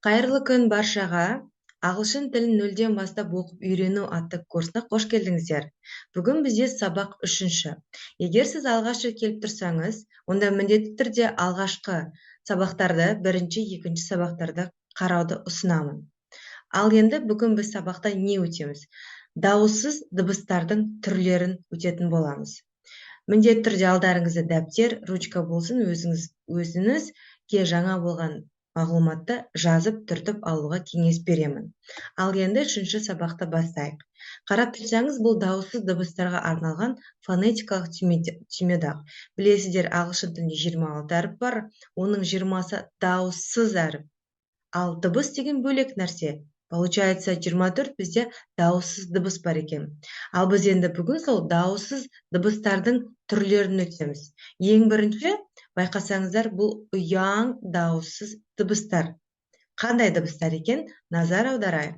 Қайырлы күн баршаға! Ағылшын тілін нөлден бастап оқып үйрену атты курсына қош келдіңіздер. Бүгін бізде сабақ үшінші. Егер сіз алғаш рет келіп тұрсаңыз, онда міндетті түрде алғашқы сабақтарды, бірінші, екінші сабақтарды қарауды ұсынамын. Ал енді бүгін біз сабақта не өтеміз? Дауыссыз дыбыстардың түрлерін өтетін боламыз. Міндетті түрде алдарыңызда дәптер, ручка болсын, өзіңізге жаңа болған мағлұматты жазып, түртіп алуға кеңес беремін. Ал енді үшінші сабақты бастайық. Қарап тұрсаңыз, бұл дауыссыз дыбыстарға арналған фонетикалық түймедақ. Білесіздер, ағылшын тілінде 26 әріп бар, оның 20-сы дауыссыз әріп. Ал дыбыс деген бөлек нәрсе. Получается, 24 бізде дауыссыз дыбыс бар екен. Ал біз енді бүгін сол дауыссыз дыбыстардың түрлерін өтеміз. Ең бірінші, байқасаңыздар, бұл ұяң дауыссыз дыбыстар. Қандай дыбыстар екен? Назар аударайық.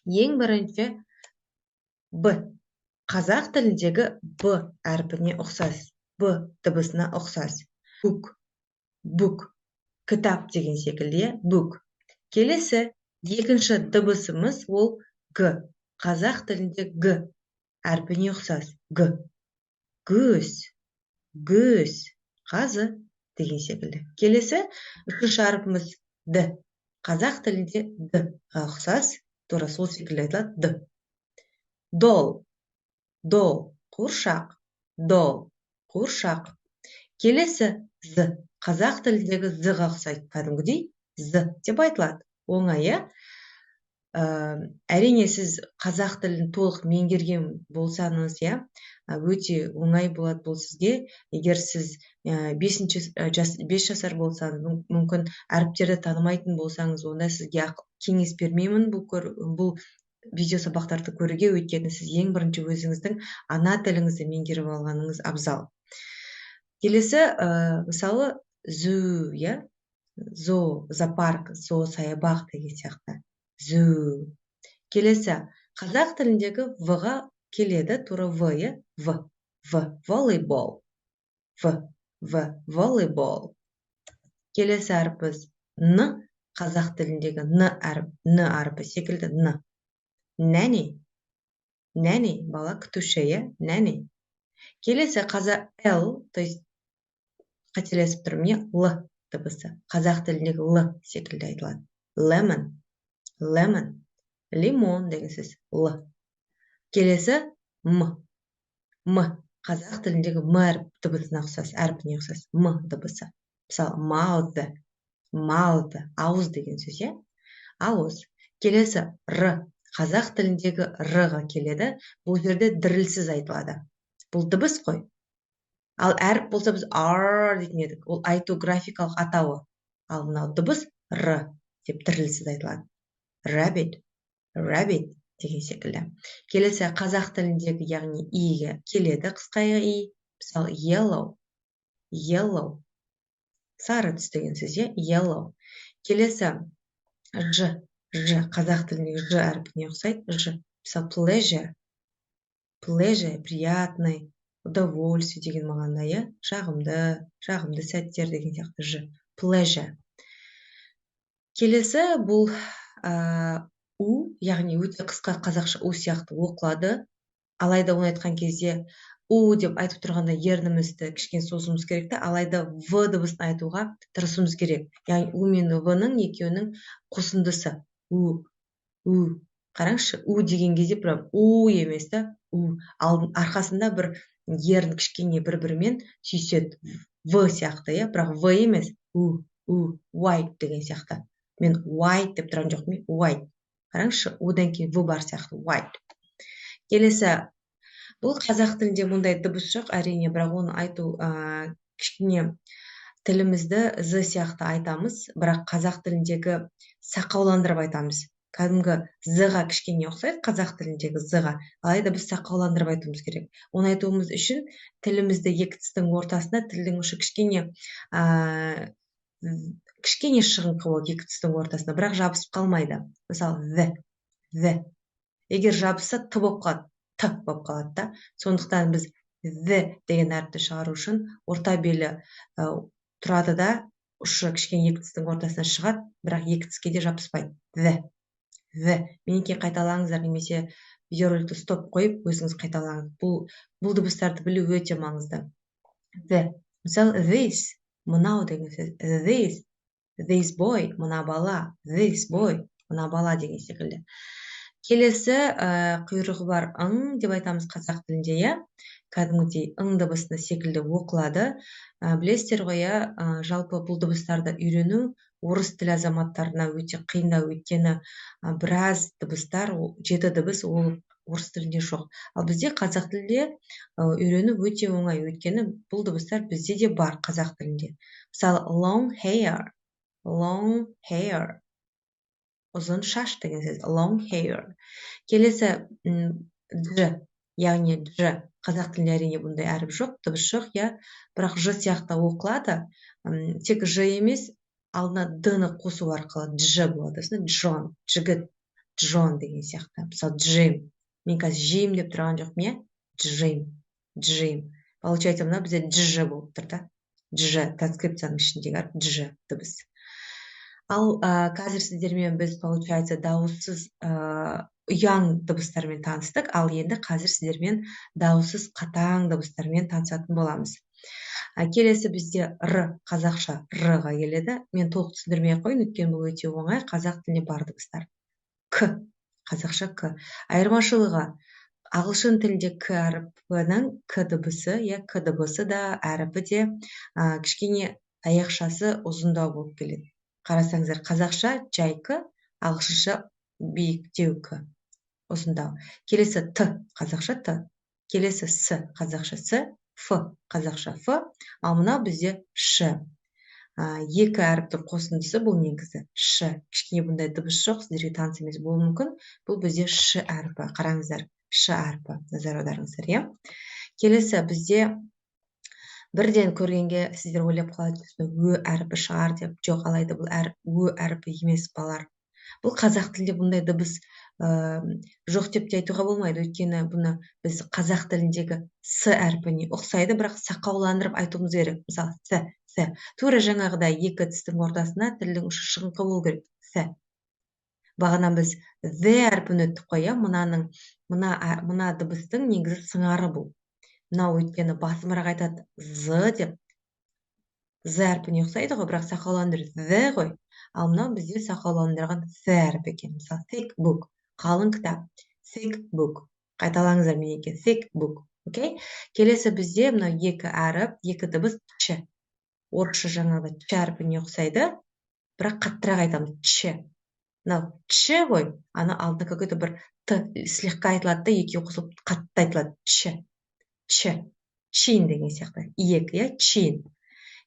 Ең бірінші Б. Қазақ тіліндегі Б әрпіне ұқсас, Б дыбысына ұқсас. Book, book, кітап деген секілді, иә, book. Келесі екінші дыбысымыз ол Г. Қазақ тілінде Г әрпіне ұқсас. Г. Goose, goose, қазы деген секілді. Келесі үшінші әрпіміз Д. Қазақ тілінде Д-ға ұқсас, тура сол секілді айтылады Д. Doll, doll, қуыршақ, doll, қуыршақ. Келесі З. Қазақ тіліндегі З-ға ұқсайды, кәдімгідей З деп айтылады. Оңай, иә? Әрине, сіз қазақ тілін толық меңгерген болсаңыз, иә, өте оңай болады бұл сізге. Егер сіз бесінші жас, 5 жасар болсаңыз, мүмкін, әріптерді танымайтын болсаңыз, онда сізге кеңес бермеймін бұл видео сабақтарды көруге, өйткені сіз ең бірінші өзіңіздің ана тіліңізді меңгеріп алғаныңыз абзал. Келесі, мысалы, zoo, иә, зоо, зоопарк, зоосаябақ деген сияқты, zoo. Келесі қазақ тіліндегі В-ға келеді, тура В, иә, В, В, волейбол, В, В, волейбол. Келесі әрпіміз Н. Қазақ тіліндегі Н әріп, Н әрпі секілді, Н. Nanny, nanny, бала күтуші, иә, nanny. Келесі қазақ Л, то есть қателесіп тұрмын, иә, Л дыбысы қазақ тіліндегі Л секілді айтылады. Lemon, lemon, лимон деген сөз, Л. Келесі М. М қазақ тіліндегі М әріп дыбысына ұқсас, әрпіне ұқсас, М дыбысы. Мысалы, mouth, mouth, ауыз деген сөз, иә, ауыз. Келесі Р. Қазақ тіліндегі Р-ға келеді. Бұл жерде дірілсіз айтылады. Бұл дыбыс қой. Ал әріп болса, біз ар дейтін едік, ол айту графикалық атауы. Ал мынау дыбыс, Р деп дірілсіз айтылады. Rabbit, rabbit деген секілді. Келесі қазақ тіліндегі, яғни И-ге келеді, қысқа И. Мысалы, yellow, yellow, сары түс деген сөз, иә, yellow. Келесі Ж. Ж қазақ тіліндегі Ж әрпіне ұқсайды, Ж. Мысалы, pleasure, pleasure, приятный, удовольствие деген мағынада, иә, жағымды, жағымды сәттер деген сияқты, Ж, pleasure. Келесі бұл У, яғни өте қысқа, қазақша У сияқты оқылады. Алайда оны айтқан кезде, У деп айтып тұрғанда, ернімізді кішкене созуымыз керек та, алайда В дыбысын айтуға тырысуымыз керек. Яғни У мен В-ның екеуінің қосындысы У. У, қараңызшы, У деген кезде прям У емес та, У ал арқасында бір ерін кішкене бір бірімен түйіседі, В сияқты, иә, бірақ В емес, У, У, white деген сияқты. Мен white деп тұрған жоқпын, white. Қараңызшы, одан кейін В бар сияқты, white. Келесі, бұл қазақ тілінде мұндай дыбыс жоқ, әрине, бірақ оны айту кішкене тілімізді З сияқты айтамыз, бірақ қазақ тіліндегі сақауландырып айтамыз. Кәдімгі З-ға кішкене ұқсайды, қазақ тіліндегі З-ға, алайда біз сақауландырып айтуымыз керек. Оны айтуымыз үшін тілімізді екі тістің ортасына, тілдің ұшы кішкене кішкене шығыңқы болады екі тістің ортасына, бірақ жабысып қалмайды. Мысалы, the, the. Егер жабысса, Т болып қалады, Т болып қалады да. Сондықтан біз the деген әріпті шығару үшін орта белі тұрады да. Ұшы кішкене екі тістің ортасына шығады, бірақ екі тіске де жабыспайды. The, the. Менікі қайталаңыздар немесе видеороликті стоп қойып, өзіңіз қайталаңыз. Бұл дыбыстарды білу өте маңызды. The. Мысалы, this, мынау деген сөз. This, this boy, мына бала, this boy, мына бала деген секілді. Келесі құйрығы бар ың деп айтамыз қазақ тілінде, иә, кәдімгідей ың дыбысына секілді оқылады. Білесіздер ғой, иә, жалпы бұл дыбыстарды үйрену орыс тілі азаматтарына өте қиындау, өйткені біраз дыбыстар, жеті дыбыс, ол орыс тілінде жоқ. Ал бізде қазақ тілінде үйрену өте оңай, өйткені бұл дыбыстар бізде де бар қазақ тілінде. Мысалы, long hair, long hair, ұзын шаш деген сөз, long hair. Келесі дж, яғни дж. Қазақ тілінде, әрине, бұндай әріп жоқ, дыбыс жоқ, иә, бірақ ж сияқты оқылады. Тек ж емес, алдына д ны қосу арқылы дж болады. Сосын Джон, жігіт, Джон деген сияқты. Мысалы, джим. Мен қазір жеймін деп тұрған жоқпын, иә, джим, джим. Получается, мына бізде дж болып тұр да, дж, транскрипцияның ішіндегі әріп дж дыбыс. Ал қазір сіздермен біз, получается, дауыссыз ұяң дыбыстармен таныстық. Ал енді қазір сіздермен дауыссыз қатаң дыбыстармен танысатын боламыз. Келесі бізде р, қазақша р-ға келеді. Мен толық түсіндірмей ақ қояйын, өйткені бұл өте оңай, қазақ тілінде бар дыбыстар. К, қазақша к. Айырмашылығы: ағылшын тілінде к әрпінің, к дыбысы, иә, к дыбысы да, әріпі де кішкене таяқшасы ұзындау болып келеді. Қарасаңыздар, қазақша жай к, ағылшынша биіктеу к, ұзындау. Келесі т, қазақша т. Келесі с, қазақша с, ф, қазақша ф. Ал мынау бізде ш, екі әріптің қосындысы бұл негізі ш. Кішкене бұндай дыбыс жоқ, сіздерге таныс емес болуы мүмкін. Бұл бізде ш әрпі, қараңыздар, ш әрпі, назар аударыңыздар, иә. Келесі бізде бірден көргенге сіздер ойлап қалады, ө әрпі шығар деп. Жоқ, алайда бұл әріп ө әрпі емес, балалар. Бұл қазақ тілінде бұндай дыбыс жоқ деп те айтуға болмайды, өйткені бұны біз қазақ тіліндегі с әрпіне ұқсайды, бірақ сақауландырып айтуымыз керек. Мысалы, с, с, тура жаңағыдай екі тістің ортасына тілдің ұшы шығыңқы болу керек, с. Бағана біз the әрпін өттік қой, иә. Мынаның, мына дыбыстың негізі сыңары бұл, мынау, өйткені басымырақ айтады з деп, з әрпіне ұқсайды ғой, бірақ сақауландырып the ғой. Ал мынау бізде сақауландырған th әрпі екен. Мысалы, thick book, қалың кітап, thick book. Қайталаңыздар менікі: thick book. Окей, келесі бізде мынау екі әріп, екі дыбыс, ч. Орысша жаңағы ч әрпіне ұқсайды, бірақ қаттырақ айтамыз, ч. Мынау ч ғой, ана алдында какой то бір т слегка айтылады да, екеуі қосылып қатты айтылады, ч, ч, chin деген сияқты, иек, иә, chin.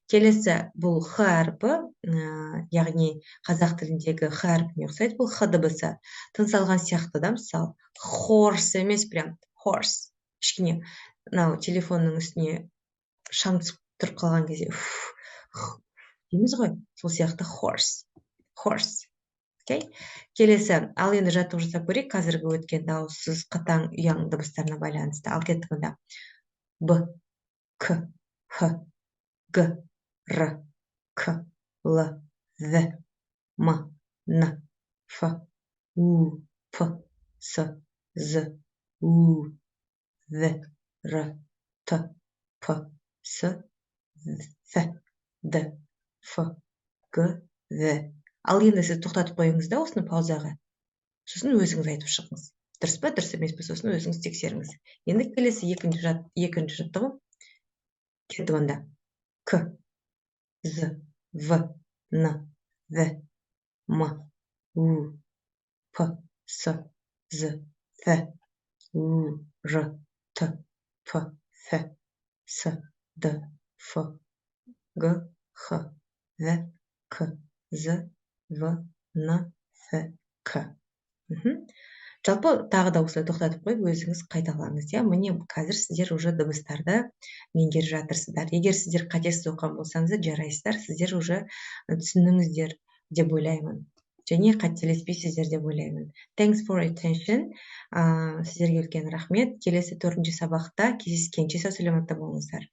Келесі бұл х әрпі, яғни қазақ тіліндегі х әрпіне ұқсайды. Бұл х дыбысы тыныс алған сияқты да. Мысалы, horse емес, прям horse. Кішкене мынау телефонның үстіне шаң түсіп тұрып қалған кезде дейміз ғой, сол сияқты, horse, horse. Окей, келесі. Ал енді жаттығу жасап көрейік қазіргі өткен дауыссыз қатаң, ұяң дыбыстарына байланысты. Ал кеттік онда. Б, К, Х, Г, Р, К, Л, Ð, М, Н, Ф, У, П, С, З, У, Ð, Р, Т, П, С, Th, Д, Ф, Г, Ð. Ал енді сіз тоқтатып қойыңыз да осыны паузаға, сосын өзіңіз айтып шығыңыз, дұрыс па, дұрыс емес пе, сосын өзіңіз тексеріңіз. Енді келесі екінші жаттығу. Кеттік онда. К, З, В, Н, Ð, М, У, П, С, З, Th, У, Р, Т, П, Th, С, Д, Ф, Г, Х, Ð, К, З, В, Н, Th, К. Жалпы тағы да осылай тоқтатып қойып, өзіңіз қайталаңыз, иә. Міне, қазір сіздер уже дыбыстарды меңгеріп жатырсыздар. Егер сіздер қатесіз оқыған болсаңыздар, жарайсыздар, сіздер уже түсіндіңіздер деп ойлаймын және қателеспейсіздер деп ойлаймын. Thanks for attention. Сіздерге үлкен рахмет. Келесі төртінші сабақта кездескенше сау саламатта болыңыздар.